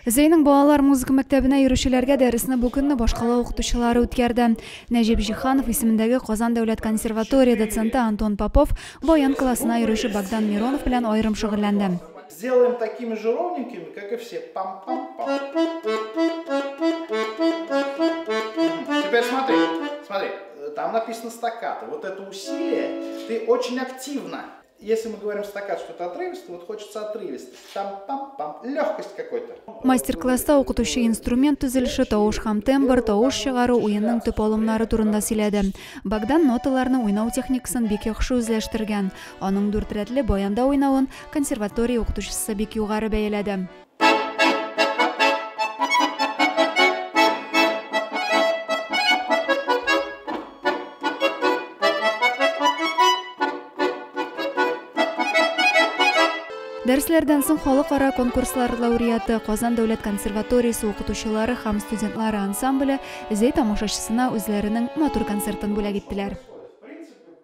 Зәйнең балалар музыка мәктәбенә йөрүчеләргә дәресне бу көнне башкала укытучылары үткәрде. Нәҗип Җиһанов исемендәге Казан дәүләт консерватория доценты Антон Попов баян классына йөрүче Богдан Миронов белән аерым шөгыльләнде. Сделаем такими же ровненькими, как и все. Пам-пам-пам. Теперь смотри, смотри, там написано стаккато. Вот это усилие ты очень активно. Если мы говорим стаккато, что это отрывисто, вот хочется отрывисто. Там-пам-пам, легкость какой-то. Мастер-класста укытучы инструмент төзелеше, тавыш һәм тембр, тавыш чыгару, уенның төп алымнары турында сөйләде. Богдан ноталарны уйнау техникасын бик яхшы үзләштергән. Аның дүрт рәтле баянда уйнавын консерватория укытучысы бик югары бәяләде. Дәресләрдән соң халыкара конкурслар лауреаты, Казан дәүләт консерваториясе укытучылары һәм студентлары ансамбле Зәй тамашачысына үзләренең матур концертын бүләк иттеләр.